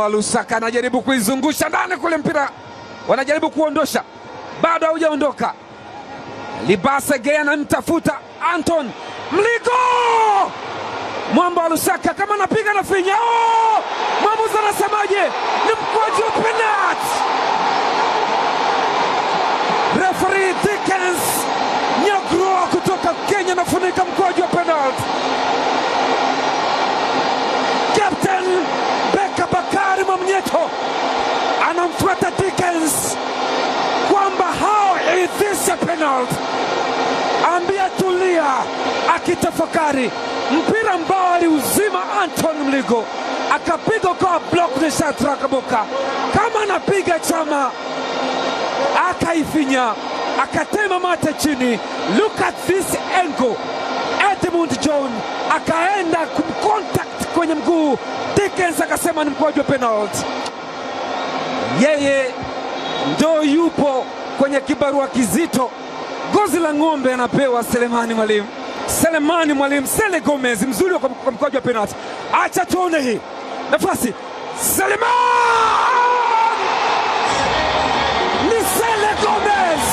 Lusaka anajaribu kuizungusha ndani kule, mpira wanajaribu kuondosha, bado haujaondoka. Libase Geye anamtafuta Anton Mligo, mwamba wa Lusaka kama anapiga na finya. Oh! Mwamuzi anasemaje? Ni mkwaju wa penalty. Referee Dickens Nyagro kutoka Kenya anafunika mkwaju wa penalty. Captain Beka Bakari Mwamnyeto anamfuata Dickens kwamba how is this a penalty? Ambia tulia, akitafakari mpira ambao aliuzima Anton Mligo akapiga kwa block ni Shadrack Boka, kama anapiga Chama akaifinya akatema mate chini. Look at this angle, Edmund John akaenda kumcontact kwenye mguu, Dickens akasema ni mkwaju wa penalty. Yeye ndo yupo kwenye kibarua kizito, gozi la ng'ombe anapewa Selemani Mwalimu. Selemani Mwalimu, Sele Gomez mzuri kwa mkwaju wa penalty. Acha tuone hii nafasi, Selemani ni Sele Gomez.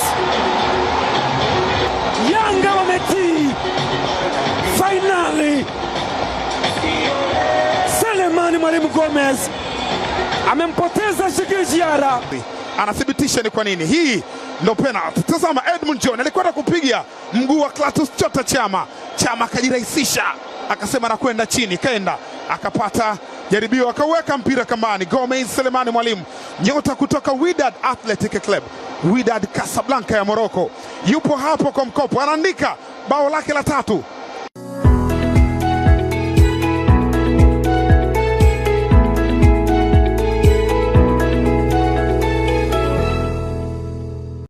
Yanga wametii fainali. Selemani Mwalimu Gomez amempoteza Djigui Diarra. Anathibitisha ni kwa nini hii ndo penalty. Tazama, Edmund John alikwenda kupiga mguu wa Clatous Chota Chama, Chama akajirahisisha akasema nakwenda chini, kaenda akapata jaribio akaweka mpira kambani. Gomez Selemani Mwalimu, nyota kutoka Wydad Athletic Club, Wydad Casablanca ya Morocco, yupo hapo kwa mkopo, anaandika bao lake la tatu.